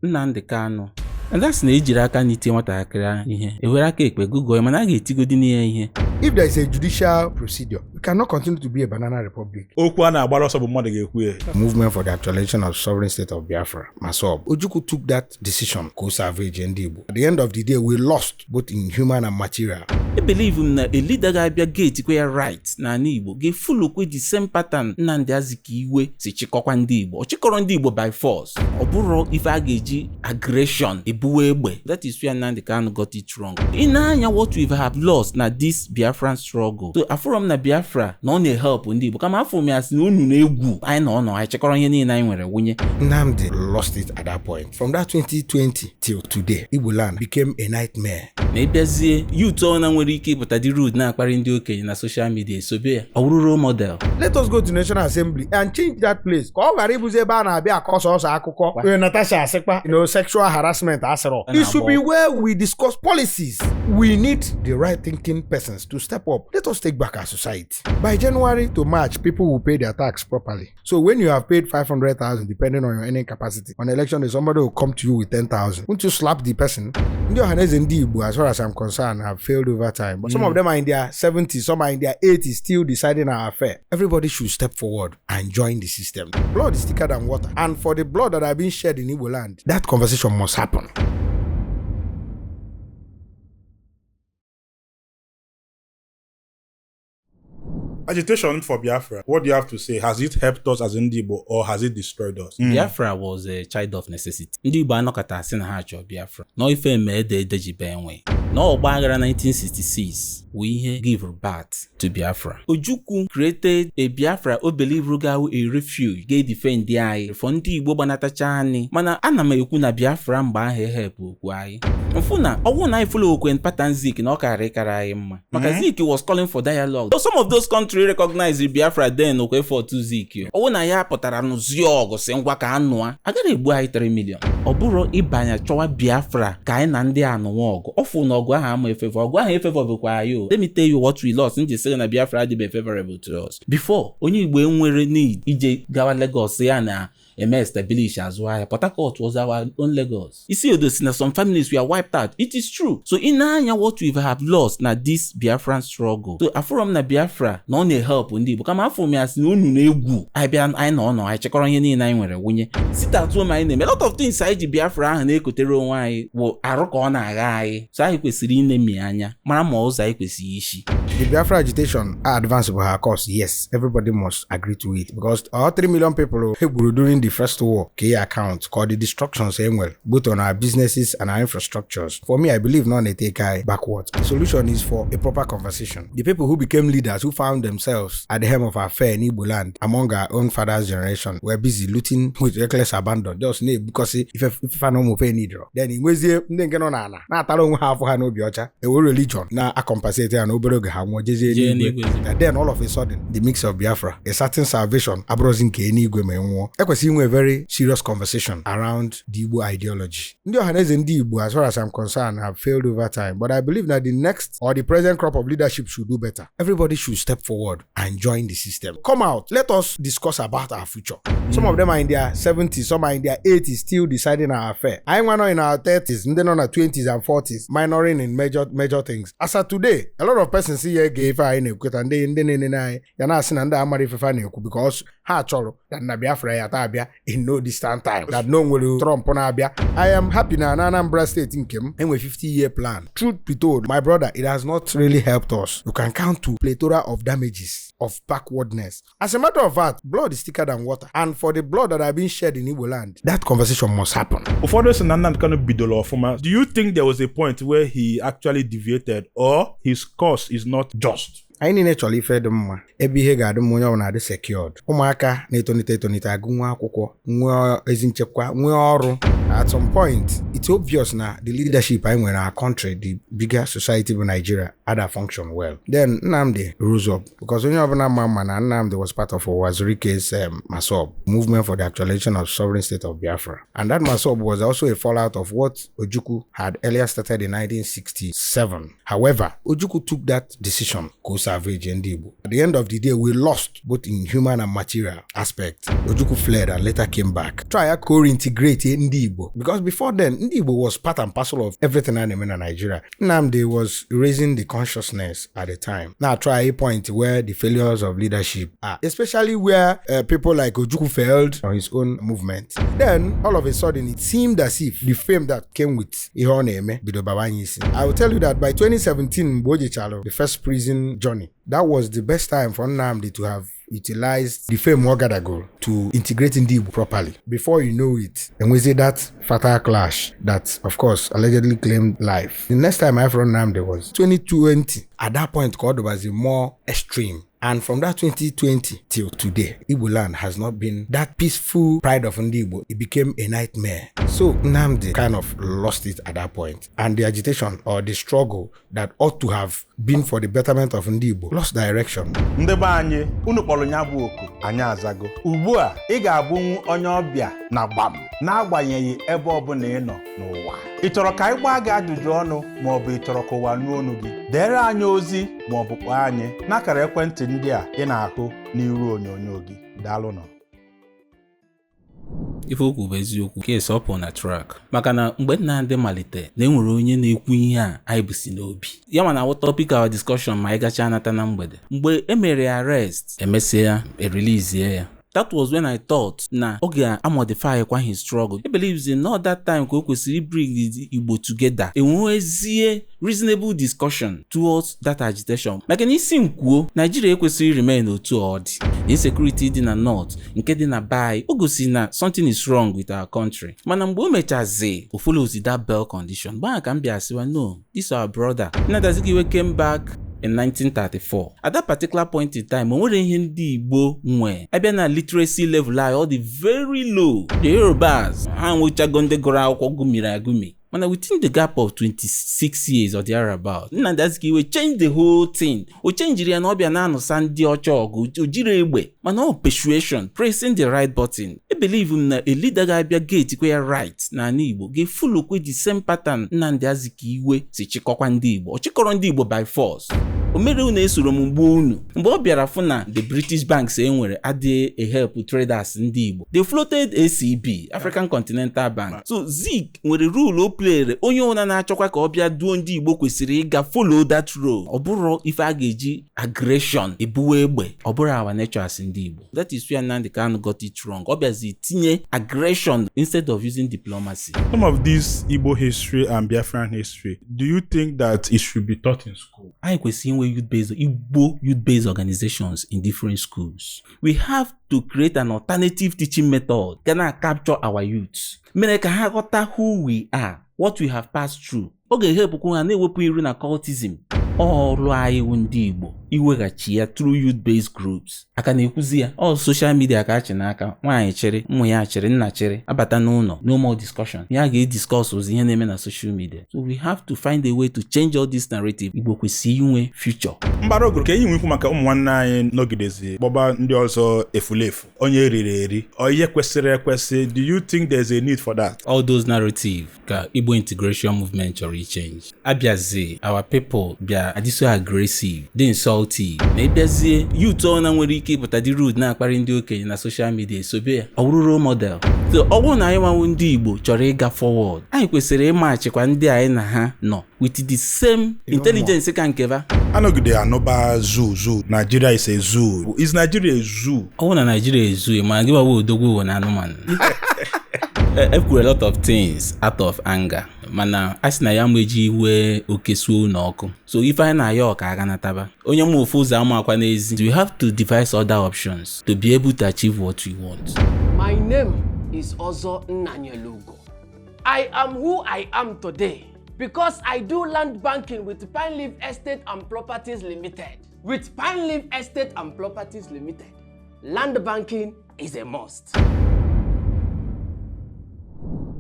Nnamdi Kanu and sị na ejiri aka n'itie nwatakịrị ihe ewere aka ekpe gụgụọ ya, mana a ga-etigodi ya ihe. If there is a judicial procedure, we cannot continue to be a banana republic. Okwu a na-agbara ọsọ bụ mmadụ ga-ekwu ya. Movement for the Actualization of Sovereign State of Biafra, MASOB. Ojukwu took that decision ka o salvage ndị Igbo. At the end of the day, we lost both in human and material. Ebelieve m na a leader ga-abịa getikwe ya right n'ala Igbo ga-efolokwe the same pattern Nnamdi Azikiwe si chịkọkwa ndị Igbo. Ọ chịkọrọ ndị Igbo by force. Ọ bụrụ ife a ga-eji aggression ebuwe egbe. That is where Nnamdi Kanu got it wrong. Ị na-anya what we have lost na this Biafran struggle. So afụrọ m na Biafra na ọ na-ehelp ndị Igbo, kama afụrụ m ya sị na unu na-egwu anyị na ọ nọ anyị chịkọrọ ihe niile anyị nwere wunye. Nnamdi lost it at that point. From that 2020 till today, Igbo land became a nightmare. Na ịbịazie youth ọna nwere ike ịpụta dị rude na-akparị ndị okenye na social media, esobe ya, ọ bụrụ role model. Let us go to National Assembly and change that place ka ọ ghara ịbụzi ebe a na-abịa akọ sọsọ akụkọ. Onye Natasha asịkwa, sexual harassment asịrọ. It should be where we discuss policies. We need the right thinking persons to step up. Let us take back our society. By January to March, people will pay their tax properly. So when you have paid 500,000, depending on your earning capacity, on election day, somebody will come to you with 10,000. Won't you slap the person? Ndị Ohanaeze Ndị Igbo, as far as I'm concerned, have failed over time. But some of them are in their 70s, some are in their 80s, still deciding our affair. Everybody should step forward and join the system. Blood is thicker than water. And for the blood that have been shed in Igbo land, that conversation must happen. Agitation for Biafra, what do you have to say? Has it helped us as ndị Igbo or has it destroyed us? Biafra was a child of necessity. Ndị Igbo anọkọta asị na ha chọrọ Biafra. Nọ ife eme ede ede ji bee nwe. Na ọgba aghara 1966 wụ ihe give birth to Biafra. Ojukwu created a Biafra o believe ga a refuge ga-edefend anyị for ndị Igbo gbanatacha anyị, mana ana m ekwu na Biafra mgbe ahụ ehepụ okwu anyị mfụ na ọnwụ na anyị follow okwen pattern Zik na ọ kara ịkara anyị mma, maka Zik was calling for dialogue. Some of those countries recognize Biafra then okwe for to Zik. Ọnwụ na ya pụtara nụzie ọgụ si ngwa ka anụa agaghị egbu anyị 3 million. Ọ bụrụ ịbanye chọwa Biafra ka anyị na ndị anụwa ọgụ, ọfụ na ọgụ ahụ ama efevo, ọgụ ahụ efevo bụkwa anyị o. Let me tell you what we lost. Nji sị na Biafra adịbe favorable to us before. Onye Igbo enwere need ije gawa Lagos ya na eme establish azụ ahịa. Port Harcourt was our own Lagos. Isi odo si na some families were wiped out. It is true. So ị na-anya what we have lost na this Biafran struggle. So afụrọ m na Biafra na ọ na-ehelp ndị Igbo, kama afụrụ m ya sị na unu na-egwu anyị bịa anyị na ọ nọ anyị chịkọrọ ihe niile anyị nwere wunye. Sit at home anyị na-eme, a lot of things anyị ji Biafra ahụ na-ekotere onwe anyị bụ arụ ka ọ na-agha anyị. So anyị kwesịrị inemi anya mara ma ụzọ anyị kwesịrị isi. The Biafra agitation advanced by her cause, yes, everybody must agree to it, because all 3 million people who were during the first war, key account called the destructions well, both on our businesses and our infrastructures. For me, I believe none take I backward. The solution is for a proper conversation. The people who became leaders, who found themselves at the helm of our affair in Igbo land among our own father's generation, were busy looting with reckless abandon. Just because if I no more pay need, then in nwezie ndị nke nọ n'ala na-atara onwe ha afọ ha n'obi ọcha, ewe religion na-acompensate ya na obere oge ha nwụọ jezie Jee n'igwe. n'igwe. And then all of a sudden, the mix of Biafra, a certain salvation abụrụzi nke eluigwe ma nwụọ. Ekwesịrị inwe a very serious conversation around the Igbo ideology. Ndị Ohanaeze Ndị Igbo, as far as I'm concerned, have failed over time, but I believe that the next or the present crop of leadership should do better. Everybody should step forward and join the system. Come out, let us discuss about our future. Some of them are in their 70s, some are in their 80s, still deciding our affair. Anyị nwa nọ in our 30s, ndị nọ na 20s and 40s, minoring in major things. As of today, a lot of persons see ya ga ife anyị na-ekweta, ndị na-enene anyị ya na-asị na ndị amara ifefe a na-ekwu, because ha chọrọ that na Biafra ya taa abịa in no distant time, that no nwere Trump na-abịa. I am happy na na Anambra State nke m enwe 50-year plan. Truth be told, my brother, it has not really helped us. You can count to plethora of damages of backwardness. As a matter of fact, blood is thicker than water, and for the blood that have been shed in Igbo land, that conversation must happen. Ụfọdụ sị na Nnamdi Kanu bidoro ọfụma. Do you think there was a point where he actually deviated or his course is not just? Anyị niile chọrọ ife dị mma, ebe ihe ga-adị mma, onye ọbụla adị secured, ụmụaka na-etonite etonite agụ nwa akwụkwọ, nwee ezi nchekwa, nwee ọrụ. At some point, it's obvious na the leadership anyị nwere our country, the bigger society bụ Nigeria, ada function well. Then Nnamdi rose up, because onye ọbụla ma ma na Nnamdi was part of Uwazuruike's MASOB, Movement for the Actualization of Sovereign State of Biafra, and that MASOB was also a fallout of what Ojukwu had earlier started in 1967. However, Ojukwu took that decision ka o salvage ndị Igbo. At the end of the day, we lost both in human and material aspect. Ojukwu fled and later came back. Try ka o reintegrate ndị Igbo, because before then, ndị Igbo was part and parcel of everything a na-eme na Nigeria. Nnamdi was raising the consciousness at the time. Now try a point where the failures of leadership are, especially where people like Ojukwu failed on his own movement. Then, all of a sudden, it seemed as if the fame that came with ihe ọ na-eme bido baba anyị isi. I will tell you that by 2017, mgbe o jechalụ the first prison journey, that was the best time for Nnamdi to have utilized the fame ọ gadagoro to integrate ndị Igbo properly. Before you know it, enwezie that fatal clash that, of course, allegedly claimed life. The next time I from Nnamdi was 2020. At that point, ka ọ dọbazi more extreme. And from that 2020 till today, Igbo land has not been that peaceful pride of Ndi Igbo. It became a nightmare. So Nnamdi kind of lost it at that point. And the agitation or the struggle that ought to have been for the betterment of Ndi Igbo lost direction. Ndị be anyị, unu kpọrọ ya bụ oku, anyị azago. Ugbu a ị ga-abụnwu onye ọbịa na Gbam, n'agbanyeghị ebe ọbụla ị nọ n'ụwa. Ị chọrọ ka anyị gbaa gị ajụjụ ọnụ, ma ọ bụ ị chọrọ ka ụwa nụ ọnụ gị, deere anyị ozi ma ọ bụ kpọọ anyị n'akara ekwentị ndị a ị na-ahụ n'iru onyonyo gị. Daalụnụ. Ife okwu bụ eziokwu case ọ pụ na track, maka na mgbe Nnamdi malite na enwere onye na-ekwu ihe a anyị bụ si n'obi ya, mana awụ topic our discussion ma anyị gachaa nata na mgbede. Mgbe e mere ya arrest, emesịa ereleasie ya, that was when I thought na ọ ga-amodify kwa his struggle. He believes in not that time ka o kwesịrị bring the Igbo together, enwezie reasonable discussion towards that agitation, maka na isi nkwuo Nigeria ekwesịghị remain otu ọ dị. Insecurity dị na north, nke dị na be, o gosi na something is wrong with our country. Mana mgbe o mechazi o follows that bail condition, mgbe ahụ ka m bịa sịwa, no, this our brother Nnamdi Azikiwe came back in 1934. At that particular point in time, o nwere ihe ndị Igbo nwe abịa na literacy level anyị, ọ dị very low. The Yorubas ha nwechago ndị gụrụ akwụkwọ gụmiri agụmi, mana within the gap of 26 years or thereabout, Nnamdi Azikiwe change the whole thing. O chenjiri ya na ọbịa na-anụsa ndị ọcha ọgụ, o jiri egbe, mana ọ persuasion, pressing the right button. E believe m na a leader ga-abịa gate kwe ya right n'ala Igbo ga-efollowkwe the same pattern Nnamdi Azikiwe si chịkọkwa ndị Igbo. Ọ chịkọrọ ndị Igbo by force, o mere unu esoro m gbuo unu. Mgbe ọ bịara fụ na the British banks e nwere adịghị ehelp traders ndị Igbo, they floated ACB, African Continental Bank. So Zik nwere role o playere. Onye ọbụla na-achọkwa ka ọ bịa duo ndị Igbo kwesịrị ịga follow that role. Ọ bụrụ ife a ga-eji aggression ebuwe egbe, ọ bụrụ our nature as ndị Igbo. That is where Nnamdi Kanu got it wrong. Ọ bịazi tinye aggression instead of using diplomacy. Some of this Igbo history and Biafran history, do you think that it should be taught in school? Anyị kwesịrị inwe youth-based Igbo youth-based organizations in different schools. We have to create an alternative teaching method ga na capture our youths, mere ka ha ghọta who we are, what we have passed through. Ọ ga-ehepụkwu ha na-ewepụ iru na cultism. Ọrụ anyị wụ ndị Igbo iweghachi ya through youth-based groups. Aka na-ekwuzi ya ọ social media ka achị n'aka. Nwaanyị chịrị ụmụ ya, chịrị nna, chịrị abata n'ụlọ, no more discussion. Ya ga-ediscuss ozi ihe na-eme na social media. So we have to find a way to change all this narrative. Igbo kwesịrị inwe future. Mbara ogoro ka enyi nwekwu maka ụmụ nwanne anyị nọgidezi kpọba ndị ọzọ efulefu, onye eriri eri, ọ ihe kwesịrị ekwesị? Do you think there's a need for that? All those narrative ka Igbo integration movement chọrọ ichange. Abịazi our people bịa adị so aggressive, dị insultive, na ịbịazie youth ọna nwere ike ịpụta dị rude, na-akparị ndị okenye na social media, esobe ya, ọ bụrụ role model. So ọ bụrụ na anyị nwanwu ndị Igbo chọrọ ịga forward, anyị kwesịrị ịmachikwa ndị anyị na ha nọ with the same intelligence ka nkeba. Anọgide anụba zoo, zoo, Nigeria is a zoo. Is Nigeria a zoo? Ọ bụrụ na Nigeria ezughị, ma gị gbawa odogwu ụwa na anụmanụ. E kwuru a lot of things out of anger, mana a sị na ya ma eji iwe oke suo unu ọkụ. So ife anyị na-ayọ ka agha nataba onye ma ofu ụzọ ama akwa n'ezi. We have to devise other options to be able to achieve what we want. My name is Ozo Nnanyelugo. I am who I am today because I do land banking with Pine Leaf Estate and Properties Limited. With Pine Leaf Estate and Properties Limited, land banking is a must.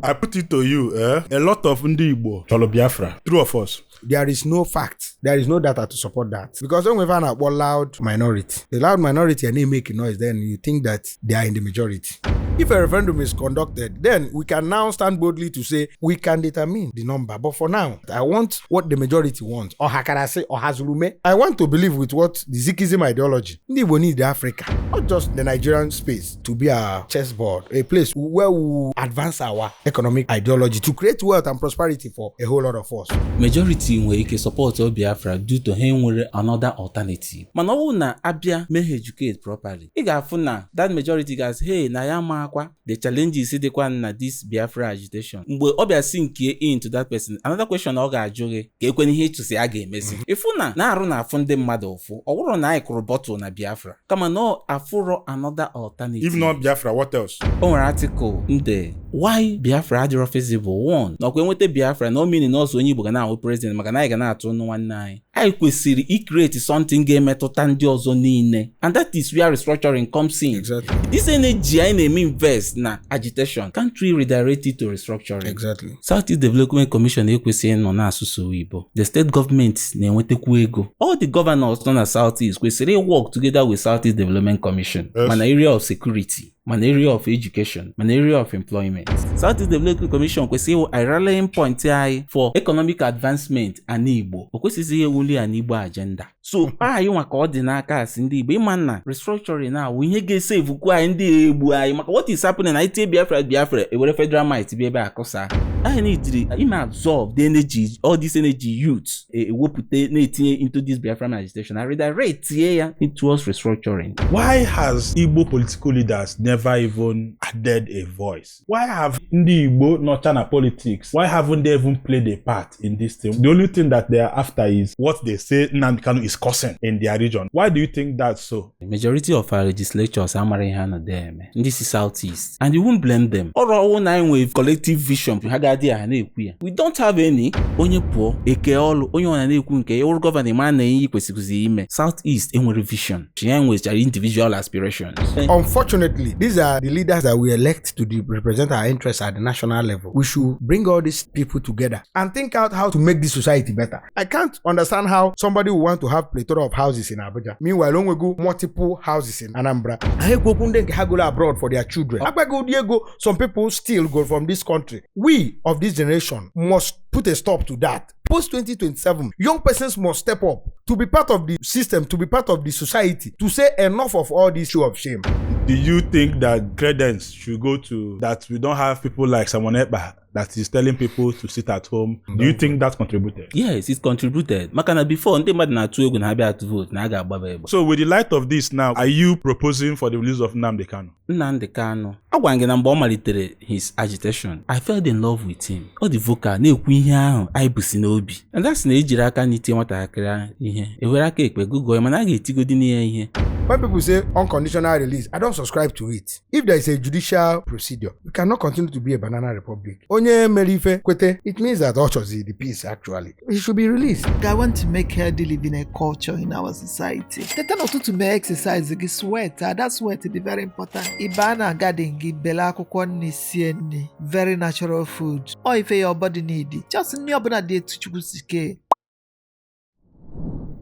I put it to you, eh? A lot of ndị Igbo chọrọ Biafra. True of us. There is no fact, there is no data to support that, because when we find out loud minority, the loud minority and they make noise, then you think that they are in the majority. If a referendum is conducted, then we can now stand boldly to say we can determine the number. But for now, I want what the majority want. Ọhakarasị, ọhazurume. I want to believe with what the Zikism ideology. Ndị Igbo need Africa, not just the Nigerian space, to be a chessboard, a place where we advance our economic ideology to create wealth and prosperity for a whole lot of us. Majority nwere ike support Biafra due to ha nwere another alternative. Mana ọ bụrụ na abịa mee ha educate properly, ị ga-afụ na that majority ga-asị, hey, na ya ma akwa the challenges dịkwa na this Biafra agitation. Mgbe ọ bịa sink into that person, another question ọ ga-ajụ gị ka ekwena ihe ịchụsị a ga-emezi. Ịfụ na na-arụ na afụ ndị mmadụ ụfụ, ọ bụrụ na anyị kụrụ bọtụl na Biafra, kama na ọ afụrọ another alternative. If not Biafra, what else? O nwere article nde why Biafra adịrọ feasible. One, na ọkwa enweta Biafra na omini na ọsọ onye Igbo ga na-awụ president, maka na anyị ga na-atụ ọnụ nwanne anyị. Anyị kwesịrị icreate something ga-emetụta ndị ọzọ niile, and that is where restructuring comes in. This energy anyị na-eme invest na agitation, can't we redirect it to restructuring? Exactly. South East Development Commission ekwesịghị nọ na-asụsụ oyibo. The state government na-enwetakwu ego. All the governors nọ na South East kwesịrị work together with South East Development Commission. Yes. Mana area of security, mana area of education, mana area of employment. South East Development Commission kwesịrị ịwụ a rallying point anyị for economic advancement ana Igbo. O kwesịghị ewuli ana Igbo agenda. So anyị nwa ka ọ dị n'aka asị ndị Igbo ịma na restructuring na-awụ ihe ga-esevukwu anyị ndị egbu anyị, maka what is happening na itie Biafra Biafra ewere federal might bịa ebe a kụsa anyị. Need ime absorb the energy, all this energy youth ewepụta na-etinye into this Biafran agitation and redirect ya towards restructuring. Why has Igbo political leaders never even added a voice? Why have ndị Igbo nọcha na politics? Why haven't they even played a part in this thing? The only thing that they are after is what they say Nnamdi Kanu is causing in their region. Why do you think that's so? The majority of our legislatures amara ihe a nọ eme ndị si South East, and you won't blame them. Ọrụ ọwụ na anyị nwere collective vision ha ga-adị ha na-ekwu ya. We don't have any. Onye pụọ eke ọlụ onye ọ na-ekwu nke ya wụrụ gọvanọ ma na ihe kwesịrị ime. South East enwere vision, ya nwechara individual aspirations. Unfortunately, these are the leaders that we elect to represent our interests at the national level. We should bring all these people together and think out how to make this society better. I can't understand how somebody will want to have plethora of houses in Abuja. Meanwhile, onwego multiple houses in Anambra. Ha ekwokwu ndị nke ha golo abroad for their children. Akpago ụdị ego some people still go from this country. We of this generation must put a stop to that. Post 2027, young persons must step up to be part of the system, to be part of the society, to say enough of all this show of shame. Do you think that credence should go to that we don't have people like Simon Ekpa that is telling people to sit at home? Do you think that contributed? Yes, it contributed, maka na before ndị mmadụ na-atụ egwu na ha bịa atụ vote na a ga-agbaba egbe. So with the light of this now, are you proposing for the release of Nnamdi Kanu? Nnamdi Kanu, agwara m gị na mgbe ọ malitere his agitation, I fell in love with him. Ọ dị vocal na-ekwu ihe ahụ anyị busi n'obi, and that's na ejiri aka n'itie nwatakịrị ihe ewere aka ekpe gụgụọ ya, mana a ga-etigodi ya ihe. When people say unconditional release, I don't subscribe to it. If there is a judicial procedure, we cannot continue to be a banana republic. Onye mere ife kwete, it means that ọ chọzi the peace actually. He should be released. I want to make healthy living a culture in our society. Teta n'ụtụtụ mee exercise gị, sweat, that sweat dị very important. Ị baa na garden gị bele akwụkwọ nri sie nri, very natural food. Ọ ife your body need. Just nri ọbụla dị etu Chukwu si kee.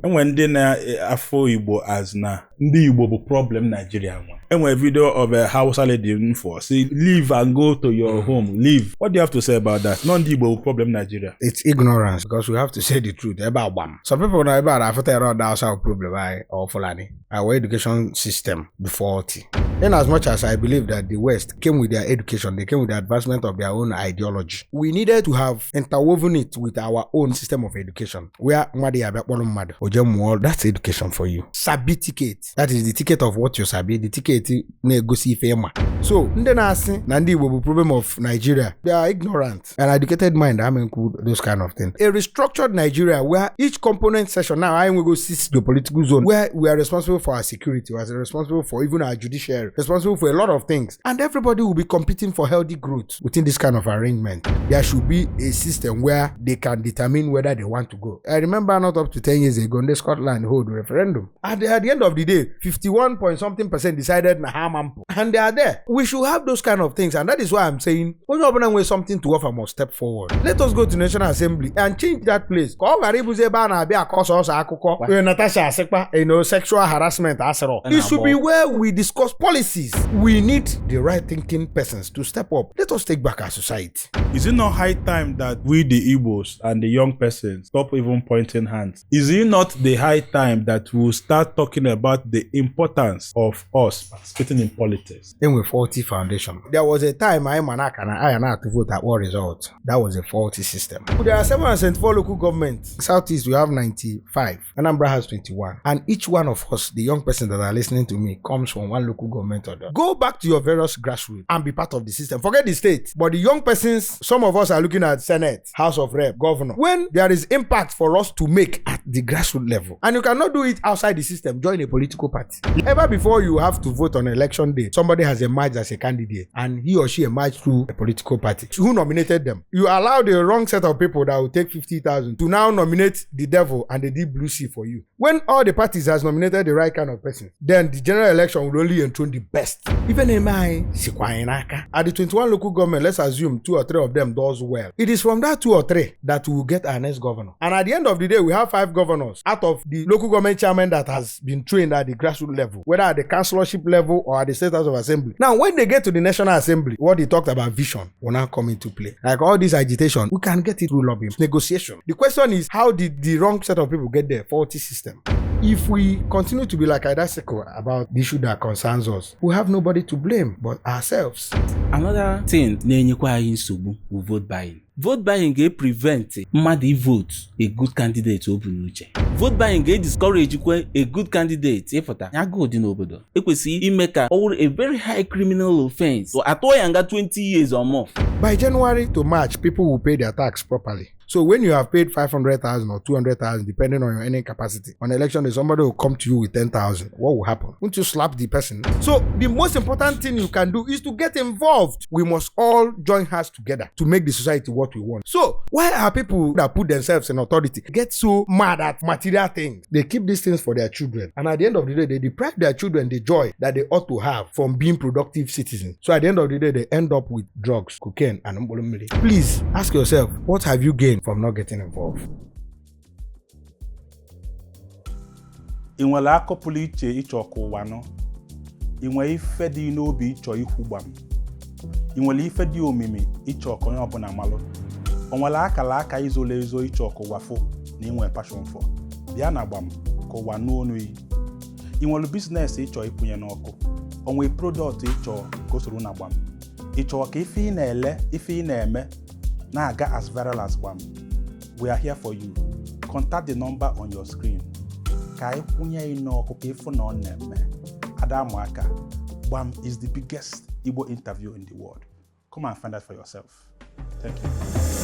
Enwere ndị na-afụ Igbo as na ndị Igbo bụ problem Nigeria nwe. Enwere video of a Hausa lady m for say leave and go to your home, leave. What do you have to say about that? Nọ ndị Igbo bụ problem Nigeria. It's ignorance, because we have to say the truth. Ebe agbam. Some people na ebe a na-afụta ere ọda Hausa problem anyị or Fulani. Our education system be faulty. In as much as I believe that the West came with their education, they came with the advancement of their own ideology. We needed to have interwoven it with our own system of education, where mmadụ ya abịa kpọrọ mmadụ o jee mụọ. That's education for you. Sabi ticket. That is the ticket of what you sabi, the ticket na-egosi ife ịma. So ndị na-asị na ndị Igbo bụ problem of Nigeria, they are ignorant. An educated mind ama include those kind of things. A restructured Nigeria where each component section, now anyị nwego six geopolitical zone where we are responsible for our security, we are responsible for even our judiciary, responsible for a lot of things, and everybody will be competing for healthy growth within this kind of arrangement. There should be a system where they can determine whether they want to go. I remember not up to 10 years ago, in Scotland hold referendum. At the end of the day, day, 51 point something percent decided na ha ama mpụ. And they are there. We should have those kind of things. And that is why I'm saying, onye ọbụla nwere something to offer must step forward. Let us go to National Assembly and change that place. Ka ọ ghara ịbụzi ebe a na-abịa akọ sọsọ akụkọ. Natasha asịkwa, sexual harassment asịrọ. It should be where we discuss policies. We need the right thinking persons to step up. Let us take back our society. Is it not high time that we, the Igbos and the young persons, stop even pointing hands? Is it not the high time that we start talking about the importance of us participating in politics? Enwe faulty foundation. There was a time I man I na to vote at what result. That was a faulty system. There are 774 local governments. Southeast we have 95. Anambra has 21. And each one of us, the young person that are listening to me, comes from one local government or the other. Go back to your various grassroots and be part of the system. Forget the state. But the young persons, some of us are looking at Senate, House of Rep, Governor. When there is impact for us to make at the grassroots level, and you cannot do it outside the system, join a political party. Ever before you have to vote on election day, somebody has emerged as a candidate and he or she emerged through a political party. Who nominated them? You allow the wrong set of people that will take 50,000 to now nominate the devil and the deep blue sea for you. When all the parties has nominated the right kind of person, then the general election will only enthrone the best. Even MI sikwa anyị n'aka. At the 21 local government, let's assume 2 or 3 of them does well. It is from that 2 or 3 that we will get our next governor. And at the end of the day, we have 5 governors out of the local government chairman that has been trained at the grassroots level, whether at the councillorship level or at the State House of Assembly. Now, when they get to the National Assembly, what they talked about vision will now come into play. Like all this agitation, we can get it through lobbying, negotiation. The question is, how did the wrong set of people get there? Faulty system. If we continue to be like Idasico about the issue that concerns us, we have nobody to blame but ourselves. Another thing na-enyekwa anyị nsogbu bụ vote buying. Vote buying ga-prevent mmadụ vote a good candidate o bu n'uche. Vote buying ga-discourage kwe a good candidate ịpụta agụụ dị n'obodo. Ekwesịghị ime ka ọ wụrụ a very high criminal offense. So atụọ ya nga 20 years or more. By January to March, people will pay their tax properly. So when you have paid 500,000 or 200,000, depending on your earning capacity, on election day, somebody will come to you with 10,000. What will happen? Won't you slap the person? So the most important thing you can do is to get involved. We must all join hands together to make the society what we want. So why are people that put themselves in authority get so mad at material things? They keep these things for their children. And at the end of the day, they deprive their children the joy that they ought to have from being productive citizens. So at the end of the day, they end up with drugs, cocaine, and mbolomili. Please ask yourself, what have you gained from not getting involved? Ị nwere akọ pụrụ iche ịchọ ka ụwa nọ? Ị nwere ife dị n'obi ịchọ ikwu gbam? Ị nwere ife dị omimi ịchọ ka onye ọbụla malụ? O nwere akara aka izolo ezo ịchọ ka ụwa fụ na inwe passion for? Bịa na gbam ka ụwa nụ onu iyi. Ị nwere business ịchọ ịkwụnye n'ọkụ? O nwere product ịchọ ka o soro na gbam? Ị chọrọ ka ife ị na-ele, ife ị na-eme na-aga as viral as gbam? We are here for you. Contact the number on your screen. Ka anyị kwụnye ị n'ọkụ ka ịfụ na ọ na-eme. Ada Amụaka, Gbam is the biggest Igbo interview in the world. Come and find out for yourself. Thank you.